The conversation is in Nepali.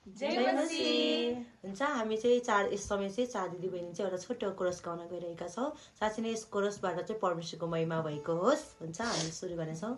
जय मसी। हुन्छ हामी चाहिँ यस समय चाहिँ 4 दिदीबहिनी चाहिँ एउटा छोटो कोरस गाउन गइरहेका छौँ। साँच्चै नै यस कोरसबाट चाहिँ परमेश्वरको महिमा भएको होस्। हुन्छ हामी सुरु गर्नेछौँ।